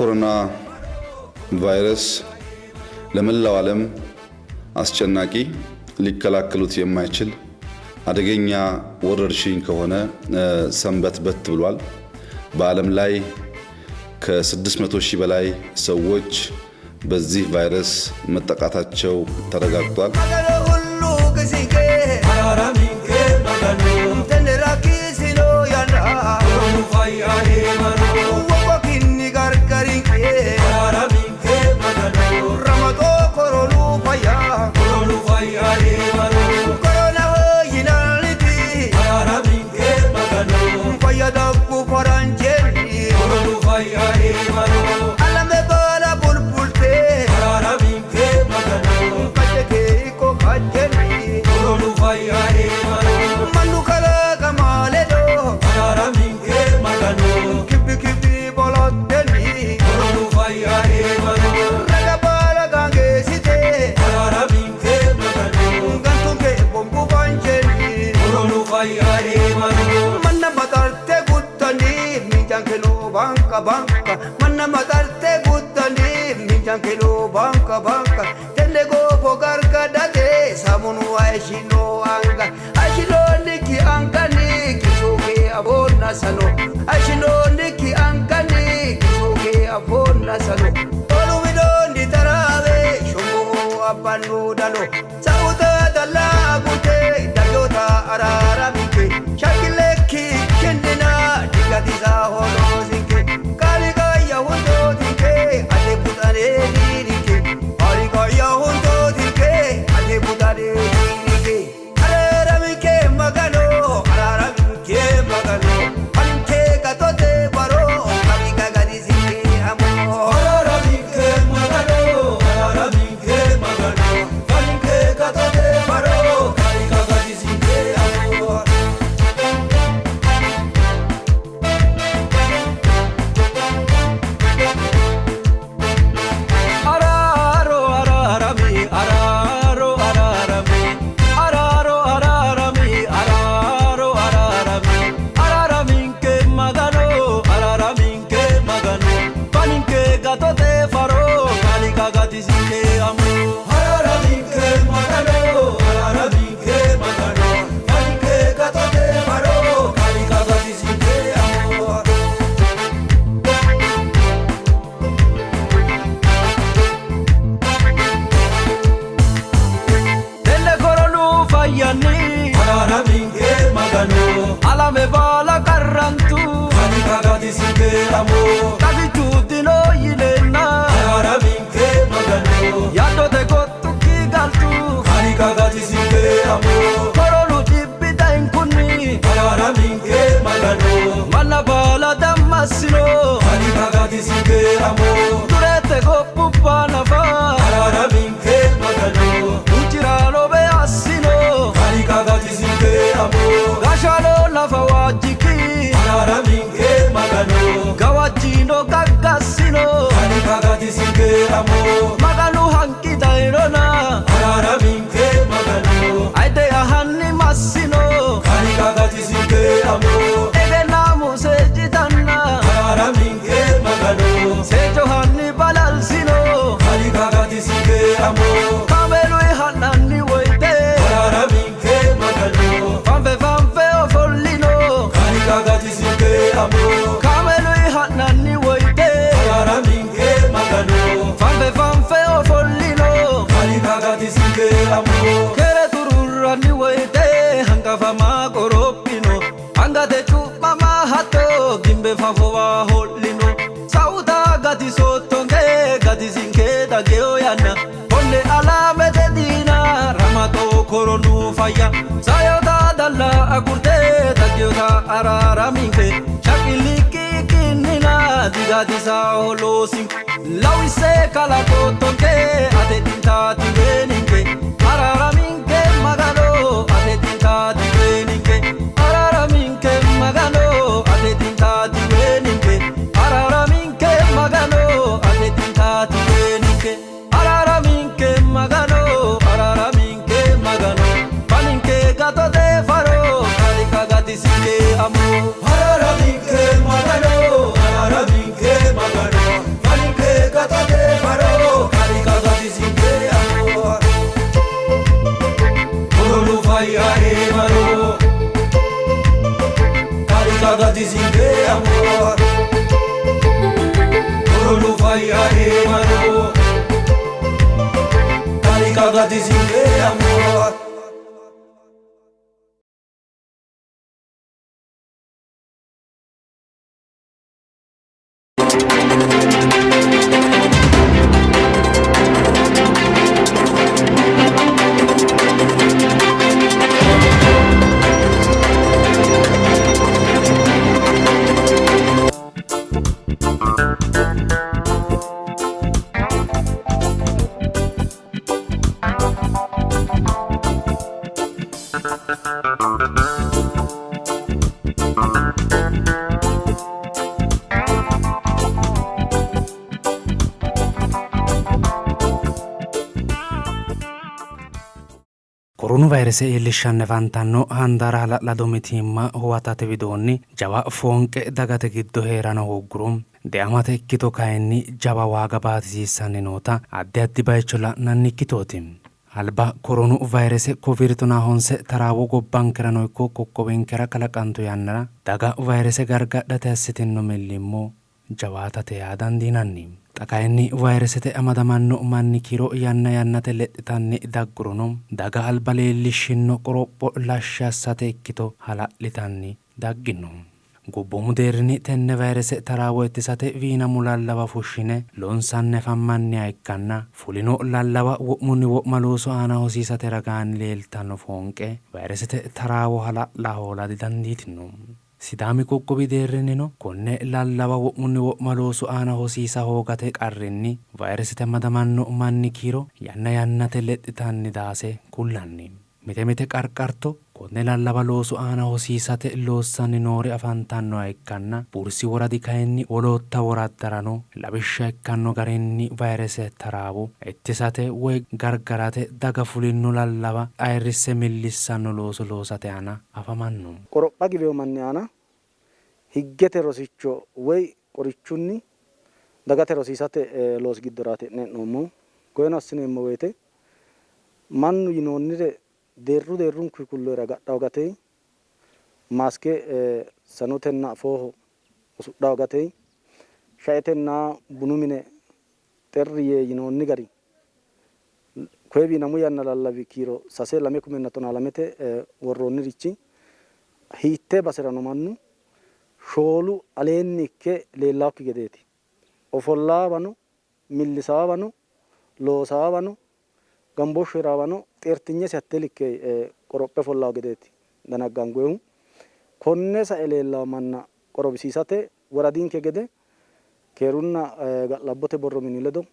የኮሮና ቫይረስ ለመላው ዓለም አስጨናቂ፣ ሊከላከሉት የማይችል አደገኛ ወረርሽኝ ከሆነ ሰንበትበት ብሏል። በዓለም ላይ ከ600 ሺህ በላይ ሰዎች በዚህ ቫይረስ መጠቃታቸው ተረጋግጧል። Banka banka manna matarte guttani minjan kilo banka banka tenne gofo gargadate samunu aishino anga aishino niki angani kisuke abonna sano aishino niki angani kisuke abonna sano olu widoonni taraabe shombo abbannu dano sauta dallaa gute dagyoota araaramike shakilekki kennina digatisaa holoosinke kaaliqaayya hundootinke ate buxanee diininke kaaliqaayya hundootinke ate buxanee diininke araaraminke magano araaraminke magano aninke gatote baro kaaliqa gadisinke amoo Araaraminke Magano, araaraminke Magano, faninke gatote faro, Kaaliqa gatisinke amo. Araaro araarami, araaro araarami, araaro araarami, araaro araarami, araaraminke Magano, araaraminke Magano, faninke gatote faro, Kaaliqa gatisinke amo. Araaraminke Magano, araaraminke Magano, faninke gatote faro, Kaaliqa gatisinke amo. Tenne koronu fayyanni araaraminke Magano, alame baala qarrantu Kaaliqa gatisinke amo. Xagichu dino yineenna araaraminke Magano, yaaddote gottukki galtu Kaaliqa gatisinke amo. Koronu dhibbi dayinkunni araaraminke Magano, manna baala dammassino Kaaliqa gatisinke amo. Dureette gobbubba nafa araaraminke Magano, huucciraano beassino Kaaliqa gatisinke amo. Gashshaano nafa waajjikki araaraminke Magano, gawajjino gaggassino Kaaliqa gatisinke amo. Maganu hanqi dayinona araaraminke Magano, ayideya hanni massino Kaaliqa gatisinke amo. Egennaamu seejjitanna araaraminke Magano, seejjo hanni balalsino Kaaliqa gatisinke amo. Kaameeluyi ha'nanni woyite araaraminke Magano, fanfe fanfe ofollino Kaaliqa gatisinke amo. Kaameeluyi ha'nanni woyite araaraminke Magano, fanfe fanfe ofollino Kaaliqa gatisinke amo. Keere xururranni woyite hanqafamaa qorophino angate cu'mama hatto gimbe fafowa ho'lino sauta gatisoottonke gatisinke dageyo yanna konne alamete diina ramaxo koronu fayya sayota dalla agurte daggeyota araaraminke shaqillikki kinnina digatisa holoosin lawisse kalaqoottonke ate xintaati weeninke araaraminke Magano ate xintaati weeninke araaraminke Magano ate xintaati weeninke araaraminke Magano ate xintaati weeninke araaraminke Magano araaraminke Magano faninke gatote faro Kaaliqa gatisinke amo. Araaraminke Magano, araaraminke Magano, faninke fayya heemaro Kaaliqa gatisinke amo Koronu fayya heemaro Kaaliqa gatisinke amo. Koronu vayirese iillishshanni afantanno handaara hala'lado mitiimma huwatate widoonni jawa foonqe dagate giddo hee'rano hoogguro deamate ikkito kayinni jawa waaga baatisiissanni noota addi addi baycho la'nanni ikkitooti. Alba koronu vayirese Koviid tonaa honse taraawo gobbankerano ikko qoqqowinkera kalaqantu yannara daga vayirese gargadhate assitinno millimmo jawaatate yaa dandiinanni. Xa kayinni vayiresete amadamanno manni kiiro yanna yannate lexxitanni daggurono daga alba leellishshinno qoropho lashshi assate ikkito hala'litanni daggino. Gobboomu deerrinni tenne vayirese taraawo ittisate wiinamu lallawa fushshine loonsanni afammanniha ikkanna fulino lallawa wo'munni wo'ma loosu aana hosiisate ragaanni leeltanno foonqe vayiresete taraawo hala'la hoola didandiitino. Sidaami qoqqowi deerrinnino konne lallawa wo'munni wo'ma loosu aana hosiisa hoogate qarrinni vayiresete amadamanno manni kiiro yanna yannate lexxitanni daase kullanni. Mite mite qarqarto konne lallawa loosu aana hosiisate loossanni noori afantannoha ikkanna Bursi woradi kayinni wolootta woraddarano lawishsha ikkanno garinni vayirese taraawo ittisate woy gargarate daga fulinno lallawa ayirrisse millissanno looso loosate aana afamanno. Qoropha giwino manni aana higgete rosicho woy qorichunni dagate rosiisate loosi giddoraati e'ne hee'noommohu. Koyeno assineemmo woyte mannu yinoonnire deerru deerrunkuyi kulloyere agadha hogatey, maaske sanotenna afooho usudha hogatey, shaetenna bunu mine xerri yee yinoonni gari koye wiinamu yanna lallawi kiiro sase lame kumenna tonaa lamete worroonnirichi hiittee baserano mannu shoolu aleenni ikke leellaakki gedeeti. Ofollaawano, millisaawano, loosaawano, gambooshshu heeraawano xeertinyesi hattee likke qorophe ofollaawo gedeeti danaggangoyihu. Konne sae leellawo manna qorowisiisate woradinke gede keerunna ga'labbote borro mini ledo,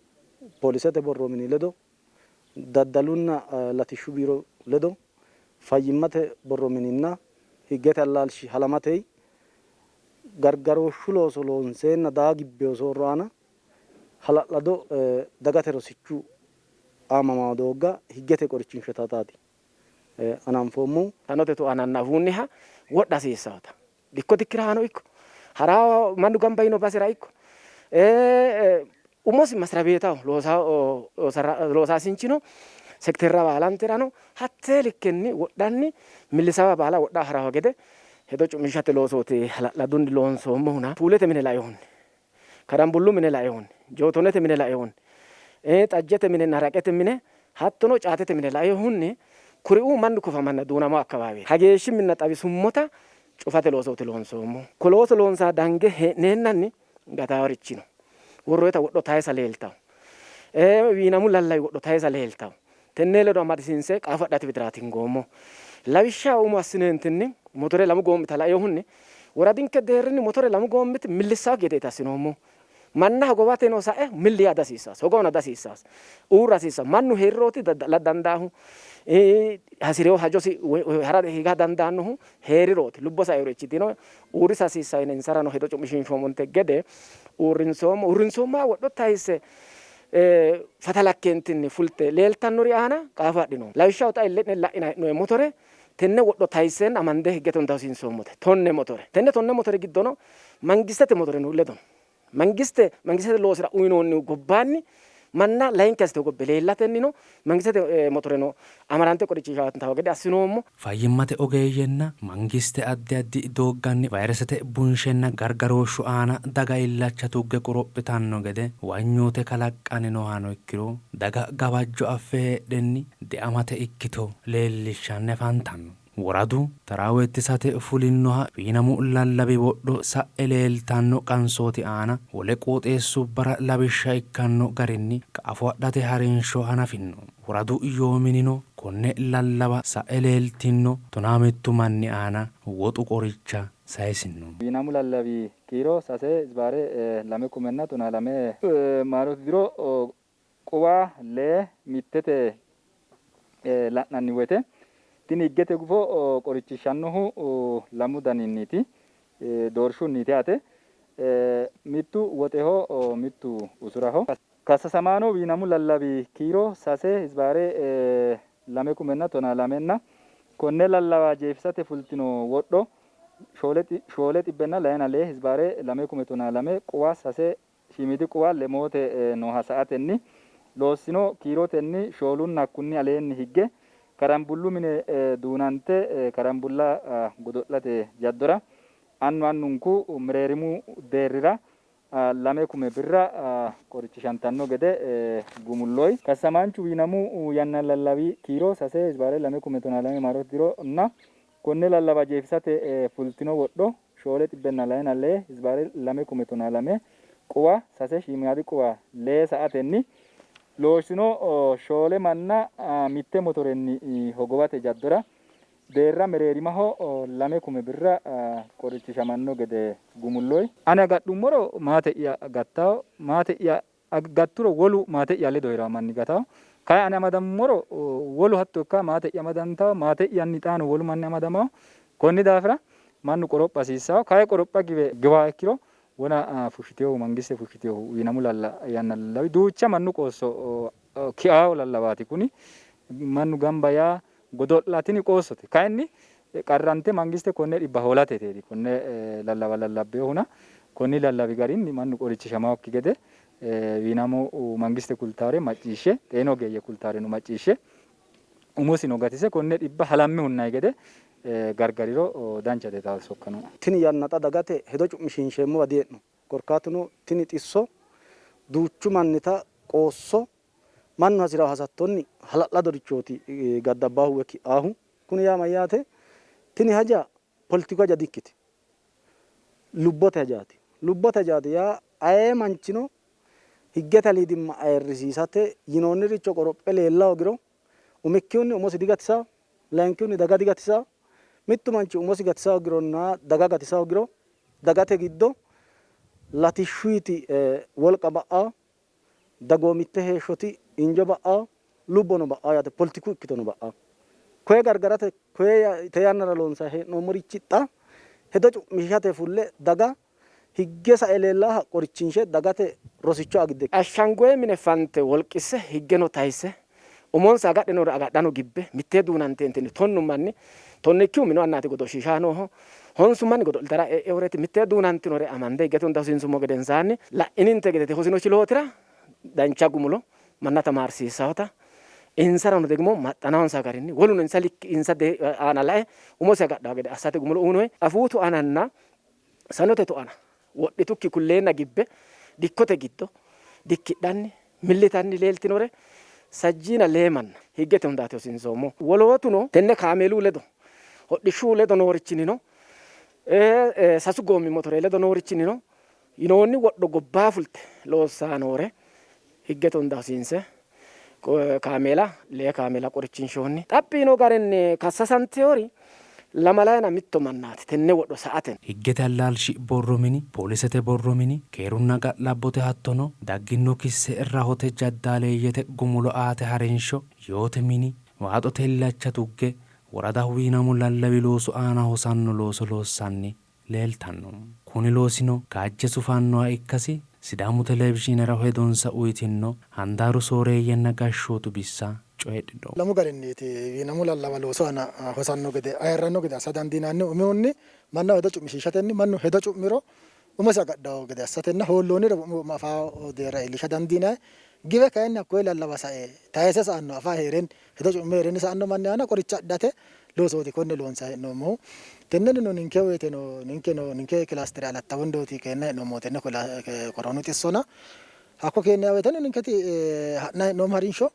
poolisete borro mini ledo, daddalunna latishshu biiro ledo, fayyimmate borro mininna higgete allaalshi halamatey gargarooshshu looso loonseenna daa gibbeyo soorro aana hala'lado dagate rosichu aamamawo doogga higgete qorichinshotataati hananfoommohu. Sanote tuananna afuunniha wodha hasiissaata. Dikko dikkiraano ikko hara mannu gamba yino basera ikko umosi masirabeetaho loosaasinchino sekiterra baalanterano hattee likkenni wodhanni millisawa baala wodha haraho gede hedo cu'mishate loosooti hala'ladunni loonsoommohuna. Puulete mine lainohunni, karambullu mine lainohunni, jootonete mine lainohunni, xajjete minenna haraqete mine hattono caatete mine lainohunni kuriuu mannu kofamanna duunamo akkawaawe hageeshshi minna xawisummota cufate loosooti loonsoommo. Ko looso loonsaa dange hee'neennanni gataawarichi no. Worroyita wodho tayisa leeltawo. Wiinamu lallawi wodho tayisa leeltawo. Tenne ledo amadisiinse qaafo adhate widiraati hingoommo. Lawishshaho umo assineentinni motore lamu goommita lainohunni woradinke deerrinni motore lamu goommiti millissaakki gedeeti assinoommo. Manna hogowateno sae milli yaa dihasiissaasi, hogowano dihasiissaasi, uurra hasiissaasi. Mannu hee'rirooti dadda'la dandaahu, hasi'rino hajosi hara higa dandaannohu hee'rirooti. Lubbo sainorichi dino, uurrisa hasiissanno yine insarano hedo cu'mishiinshoommonte gede uurrinsoommo. Uurrinsoommoha wodho tayisse fatalakkentinni fulte leeltannori aana qaafo adhinoommo. Lawishshaho xa ille'ne la'inanni hee'noonni motore tenne wodho tayisseenna amande higgete hunda hosiinsoommote. Tonne motore. Tenne tonne motore giddono mangistete motore no ledo no. Mangiste mangistete loosira uyinoonnihu gobbaanni Manna layinki assite hogobbe leellatennino mangistete motoreno amadante qorichishantanno gede assinoommo. Fayyimmate ogeeyyenna mangiste addi addi doogganni vayiresete bunshenna gargarooshshu aana daga illacha tugge qorophitanno gede huwanyoote kalaqqanni noohano ikkiro daga gawajjo affe heedhenni deamate ikkito leellishshanni afantanno. Woradu taraawo ittisate fulinnoha wiinamu lallawi wodho sa'e leeltanno qansooti aana wole qooxeessubbara lawishsha ikkanno garinni qaafo adhate harinsho hanafinno. Woradu yoo minino konne lallawa sa'e leeltinno 13 manni aana woxu qoricha sayisinno. Wiinamu lallawi kiiro sase hizbaare lame kumenna tonaa lame maarote diro quwa lee mittete la'nanni woyte tini higgete gufo qorichishshannohu lamu daninniiti, doorshunniiti yaate. Mittu woxeho, mittu usuraho. Kassasamaano wiinamu lallawi kiiro sase hizbaare lame kumenna tonaa lamenna konne lallawa jeefisate fultino wodho shoole xibbenna layina lee hizbaare lame kume tonaa lame quwa sase shiimiidi quwa lemoote nooha sa''atenni loossino kiirotenni shoolunna hakkunni aleenni higge karambullu mine duunante karambulla godo'late jaddora annu annunku mereerimu deerrira 2,000 birra qorichishantanno gede gumulloyi. Kassamaanchu wiinamu yanna lallawi kiiro sase hizbaare lame kume tonaa lame maarote dironna konne lallawa jeefisate fultino wodho shoole xibbenna layina lee hizbaare lame kume tonaa lame quwa sase shiimaadi quwa lee sa''atenni loossino shoole manna mitte motorenni hogowate jaddora deerra mereerimaho 2,000 birra qorichishamanno gede gumulloyi. Ani agadhummoro maate'ya gattawo, maate'ya gatturo wolu maate'ya ledo heeraa manni gatawo. Kayi ani amadammoro wolu hatto ikka maate'ya amadantawo, maate'yanni xaano wolu manni amadamawo. Konni daafira mannu qoropha hasiissawo. Kayi qoropha giwe giwaa ikkiro wona fushshiteyohu mangiste fushshiteyohu wiinamu lalla yanna lallawi duucha mannu qoosso ki'aawo lallawaati kuni. Mannu gamba yaa godo'la tini qoossote. Kayinni qarrante mangiste konne dhibba hoolateeti konne lallawa lallabbeyohuna konni lallawi garinni mannu qorichishamawokki gede wiinamu mangiste kultaare macciishshe xeenu ogeeyye kultaareno macciishshe umosino gatise konne dhibba halamme hunnayi gede gargariro danchate tawo sokkano. Tini yanna xa dagate hedo cu'mishiinsheemmowa dihee'no. Korkaatuno tini xisso duuchu mannita qoosso mannu hasirawo hasattonni hala'ladorichooti gaddabbahu woyi ki'aahu. Kuni yaa mayyaate? Tini haja politiku haja dikkiti. Lubbote hajaati. Lubbote hajaati yaa ayee manchino higgete aliidimma ayirrisiisate yinoonniricho qorophe leella hoogiro umikkihunni umosi digatisawo, layinkihunni daga digatisawo. Mittu manchi umosi gatisa hoogironna daga gatisa hoogiro dagate giddo latishshuyti wolqa ba'awo, dagoomitte heeshshoti injo ba'awo, lubbono ba'awo yaate, politiku ikkitono ba'awo. Koye gargarate koye te yannara loonsanni hee'noommorichi xa hedo cu'mishate fulle daga higge sae leellaaha qorichinshe dagate rosicho agidde. Ashangoye mine fante wolqisse higgeno tayisse umonsa agadhinore agadhano gibbe mittee duunanteentinni tonnu manni tonnikkihu minu annaati godoshiishaa nooho honsu manni godo'litara e'eoreeti mittee duunantinore amande higgete hunda hosiinsummo gedensaanni la'ininte gedete hosino chilootira dancha gumulo manna tamaarsiissahota insarano degimo maxxanahonsa garinni woluno insa likki insa aana lae umosi agadhawo gede assate gumulo uyinoyi afuutu ananna sanote to'ana wodhitukki kulleenna gibbe dikkote giddo dikkidhanni millitanni leeltinore sajjiina leemanna higgete hundaati hosiinsoommo. Wolootuno tenne kaameelu ledo hodhishshu ledo noorichinino sasu goommi motore ledo noorichinino yinoonni wodho gobbaa fulte loossaa noore higgete hunda hosiinse kaameela lee kaameela qorichinshoonni. Xaphi yino garinni kassasanteyori lamalayina mitto mannaati tenne wodho sa''aten. Higgete allaalshi borro mini, poolisete borro mini, keerunna ga'labbote hattono dagginno kisse rahote jaddaaleeyyete gumulo aate harinsho yoote mini waaxote illacha tugge woradaho wiinamu lallawi loosu aana hosanno looso loossanni leeltanno. Kuni loosino kaajje sufannoha ikkasi Sidaamu televizhiinera hedonsa uytinno handaaru sooreeyyenna gashshootu bissa coyidhino. Lamu garinniiti wiinamu lallawa loosu aana hosanno gede ayirranno gede assa dandiinannihu. Umihunni mannaho hedo cu'mishiishatenni mannu hedo cu'miro umosi agadhanno gede assatenna hoolloonnire wo'munni wo'ma afawo deerra iillisha dandiinanni. Giwe kayinni hakkoye lallawa sae tayise sa''anno afa hee'renni hedo cu'me hee'renni sa''anno manni aana qoricha adhate loosooti konne loonsanni hee'noommohu. Tennennino ninke woyteno ninkeno ninke kilaastere Alatta Wondooti keennayi hee'noommohu tenne koroonu xissona. Hakko keennayi woyteno ninketi ha'nayi hee'noommo harinsho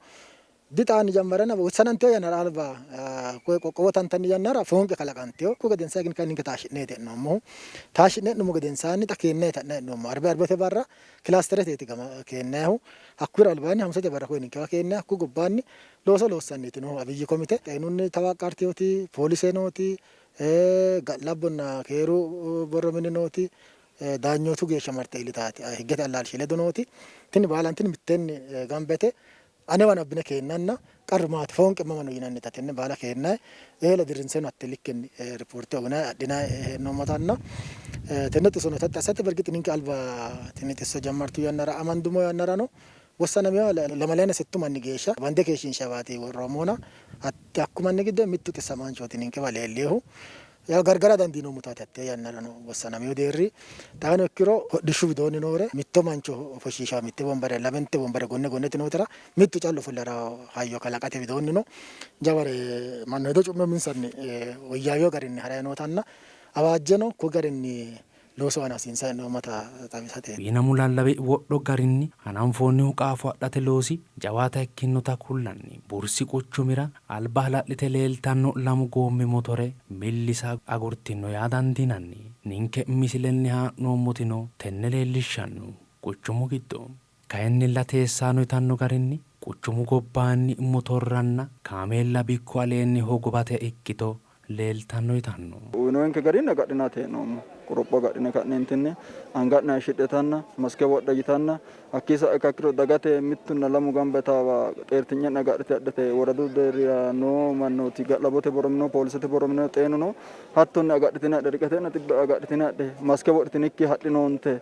dixaanni jammarena wossanantino yannara alba koye qoqqowo tantanni yannara foonqe kalaqantino. Hakku gedensaanni kayinni ninke taashshi'neeti hee'noommohu. Taashshi'ne hee'nummo gedensaanni xa keennayi ha'nayi hee'noommo. Arbe arbete barra kilaastereteeti gama keennayihu. Hakkuyira albaanni hamusete barra koye ninkewa keennayi. Hakkuyi gobbaanni looso loossanniiti noohu Abiyyi komite. Xeenunni tawaqqartinoti, poolise nooti, ga'labbonna keeru borro mini nooti, daanyootu geeshsha marte iillitaati higgete allaalshi ledo nooti tini baalantini mitteenni gamba yite anewano abbine keennanna qarru maati foonqe mama no yinannita tenne baala keennanni eela dirrinseno hatte likkenni ripoorte uyinanni adhinanni hee'noommotanna tenne xissono taxxi assate bergixi ninke alba tini xisso jammartu yannara amandummo yannarano wossanaminoha lamalayina settu manni geeshsha bande keeshshiinshawaati worroommohuna hakku manni giddo mittu xissamaanchooti ninkewa leellinohu. Yawo gargara dandiinoommotaati hattee yannarano wossanamino deerri. Xaano ikkiro hodhishshu widoonni noore mitto mancho ofoshshiishawo mitte wombare lamente wombare gonne gonnete nootera mittu callu ofolle harawo hayyo kalaqate widoonnino jaware mannu hedo cu'me uminsanni woyyaawino garinni harayi nootanna awaajjeno ko garinni loosu aana hosiinsanni hee'noommota xawisateeti. Wiinamu lallawi wodho garinni hananfoonnihu qaafo adhate loosi jawaata ikkinota kullanni. Bursi quchumira alba hala'lite leeltanno lamu goommi motore millisa agurtino yaa dandiinanni. Ninke misilenni haa'noommotino tenne leellishshanno. Quchumu giddo kayinnilla teessaano yitanno garinni quchumu gobbaanni motorranna kaameella bikku aleenni hogowate ikkito leeltanno yitanno. Uyinoonke garinni agadhinate hee'noommo. Qoropho agadhine ka'neentinni anga'ne hayishshidhe yitanna maske wodhe yitanna hakkii sa'e kakkiro dagate mittunna lamu gamba yitaawa xeertinye'ne agadhite adhite woradu deerrira noo mannooti ga'labote boromino poolisete boromino xeenu no hattonni agadhitine adhe riqete'ne xibbe agadhitine adhe maske wodhitinikki hadhinoonte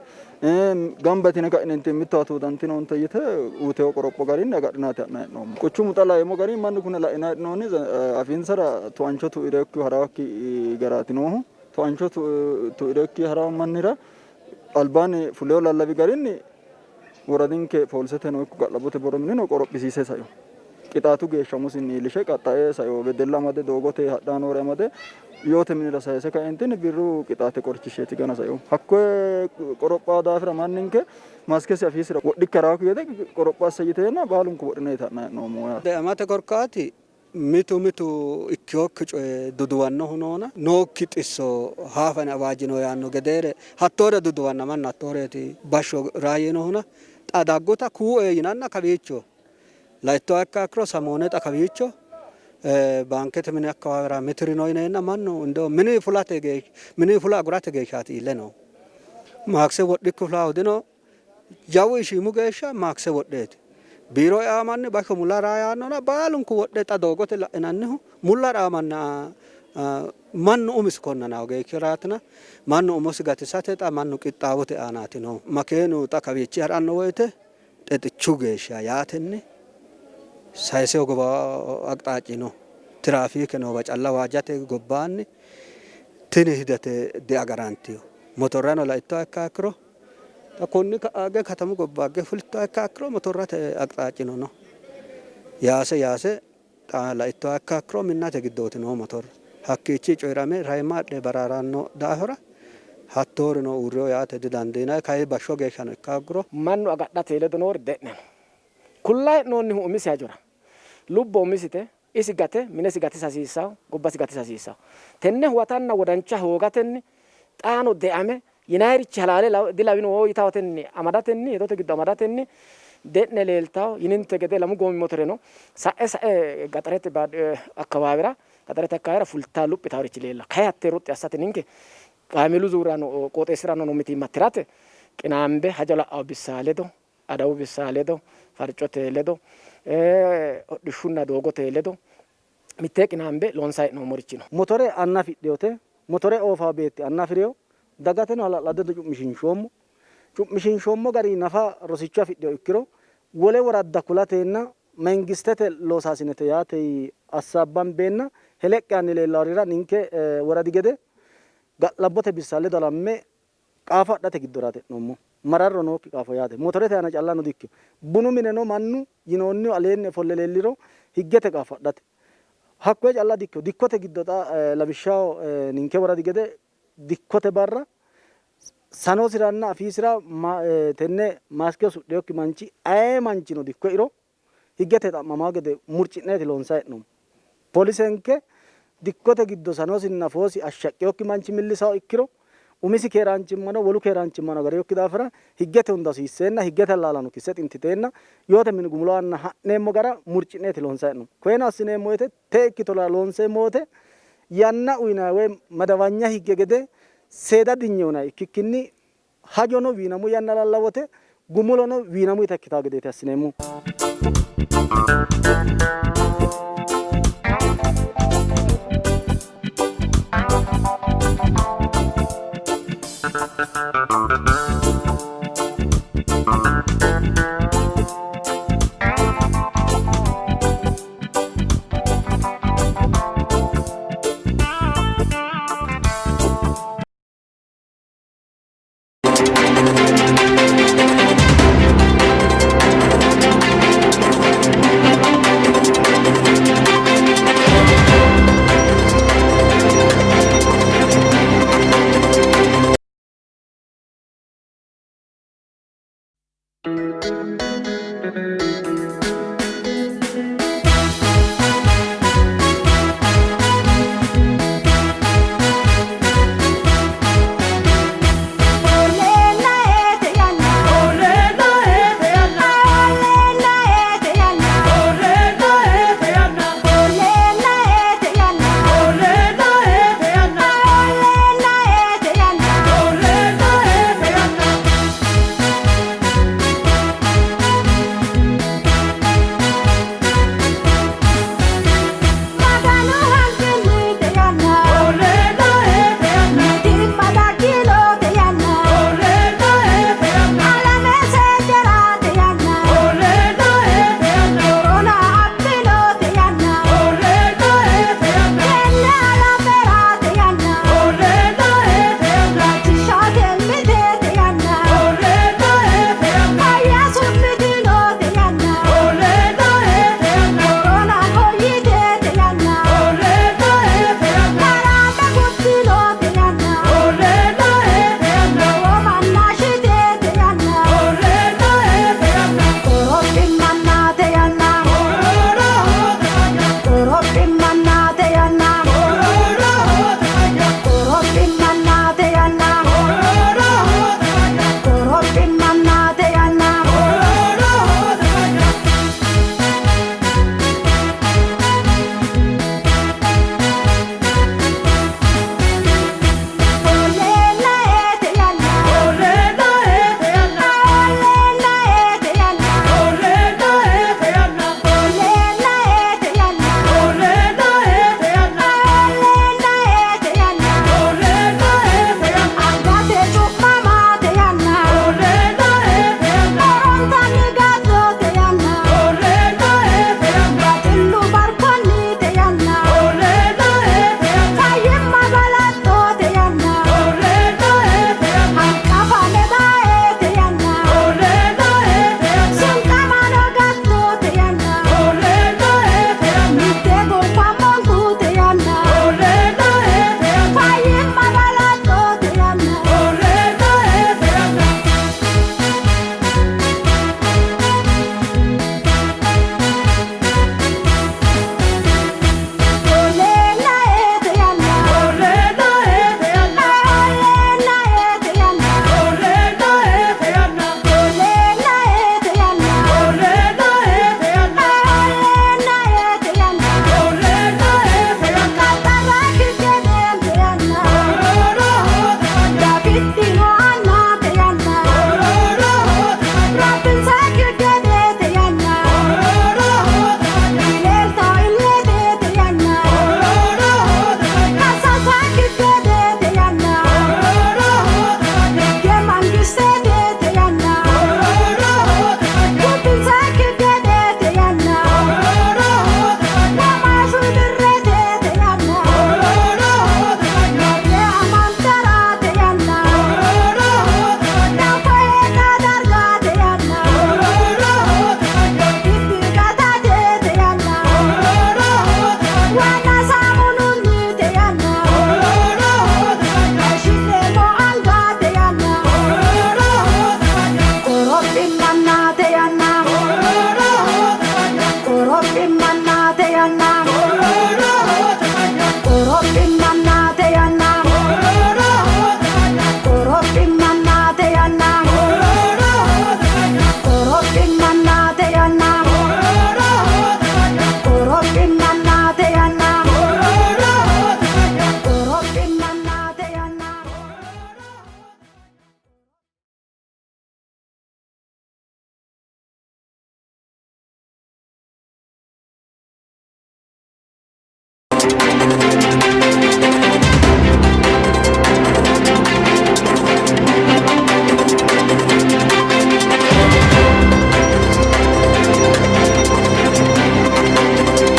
gamba yitine ka'ineentinni mittowa tuudantinoonte yite uyitewo qoropho garinni agadhinaati ha'nanni hee'noommo. Quchumu xa laeemmo garinni mannu kune la'inanni hee'noonni afiinsara tuancho tuirekki harawakki garaati noohu. Tuancho tuirekki harawo mannira albaanni fulewo lallawi garinni woradinke poolisete no ikko ga'labbote borro minino qorophisiise saino. Qixaatu geeshsha umosinni iillishe qaxxae saino. Wedella amade doogote hadhanni noore amade yoote minira sayise kaentinni birru qixaate qorichisheeti gana saino. Hakkoye qorophaa daafira manninke maskesi afiisira wodhikki harawakki gede qoropho asse yiteenna baalunku wodhineeti ha'nanni hee'noommo yaate. Deamate korkaati mitu mitu ikkiyokki coye duduwannohu noona nookki xisso haafane awaajino yaanno gedeere hattoore duduwanna mannu hattooreeti bashsho raayinohuna xa dagguta kuu'e yinanna kawiicho laittoha ikka ikkiro samoone xa kawiicho baankete mini akkawaawera mitirino yineenna mannu indewo mini fulate geeshsha mini fula agurate geeshshaati iille noohu. Maakse wodhikki fulaahu dino. Jawu ishiimu geeshsha maakse wodheeti. Biiro eaa manni bashsho mulla raa yaannona baalunku wodhe xa doogote la'inannihu mulla raa manna mannu umisi konnanaahu geeshshiraatina mannu umosi gatisate xa mannu qixxaawote aanaati noohu. Makeenu xa kawiichi ha'ranno woyte xexichu geeshsha yaatenni sayise hogowa aqxaacci no. Tiraafiike noowa calla waajjate gobbaanni tini hidete diagarantino. Motorrano laittoha ikkiha ikkiro xa konni ka'aagge katamu gobbaagge fulittoha ikkiha ikkiro motorrate aqxaaccino no. Yaase yaase xa laittoha ikkiha ikkiro minnate giddooti noo motorra. Hakkiichi coyi'rame rayimma adhe baraaranno daafira hattoorino uurrino yaate didandiinanni. Kayi bashsho geeshshano ikka hoogguro. Mannu agadhate ledo noori de'ne no. Kullayi hee'noonnihu umisi hajora. Lubbo umisite, isi gate minesi gatisa hasiissanno, gobbasi gatisa hasiissanno. Tenne huwatanna wodancha hoogatenni xaano deame yinayirichi halaale dilawino yitawotenni amadatenni hedote giddo amadatenni de'ne leeltawo yininte gede lamu goommi motoreno sa'e sa'e gaxarete akkawaawera gaxarete akkawaawera fulta luphitaworichi leella. Kayi hattee ruxxi assate ninke kaameelu zuurano qooxeessirano noo mitiimma tirate qinaambe hajo la'awo bissa ledo adawu bissa ledo, farcote ledo, hodhishshunna doogote ledo mittee qinaambe loonsanni hee'noommorichi no. Motore anna afidhinote, motore oofawo beetti anna afi'rino, dagateno hala'lado hedo cu'mishiinshoommo. Cu'mishiinshoommo gari nafa rosicho afidhino ikkiro wole woradda kulatenna mangistete loosaasinete yaate assaabbanbeenna heleqqi yaanni leellaworira ninke woradi gede ga'labbote bissa ledo halamme qaafo adhate giddoraati e'noommohu. mararro nookki qaafo yaate. Motorete aana callano dikkino. Bunu mineno mannu yinoonnihu aleenni ofolle leelliro higgete qaafo adhate. Hakkoye calla dikkino. Dikkote giddo xa lawishshaho ninke woradi gede dikkote barra sanosiranna afiisira tenne maaske usudhinokki manchi ayee manchino dikko eiro higgete xa'mamawo gede murci'neeti loonsanni hee'noommo. Polisenke dikkote giddo sanosinna afoosi ashshaqqinokki manchi millisawo ikkiro umisi keeraanchimmano wolu keeraanchimmano agarinokki daafira higgete hunda hosiisseenna higgete allaalano kisse xintiteenna yoote mini gumulo aanna ha'neemmo gara murci'neeti loonsanni hee'noommo. Koyeno assineemmo woyte tee ikkito loonseemmo woyte yanna uyinanni woy madawanya higge gede seeda dinye uyinanni ikkikkinni hajono wiinamu yanna lallawote, gumulono wiinamuyita ikkitanno gedeeti assineemmohu.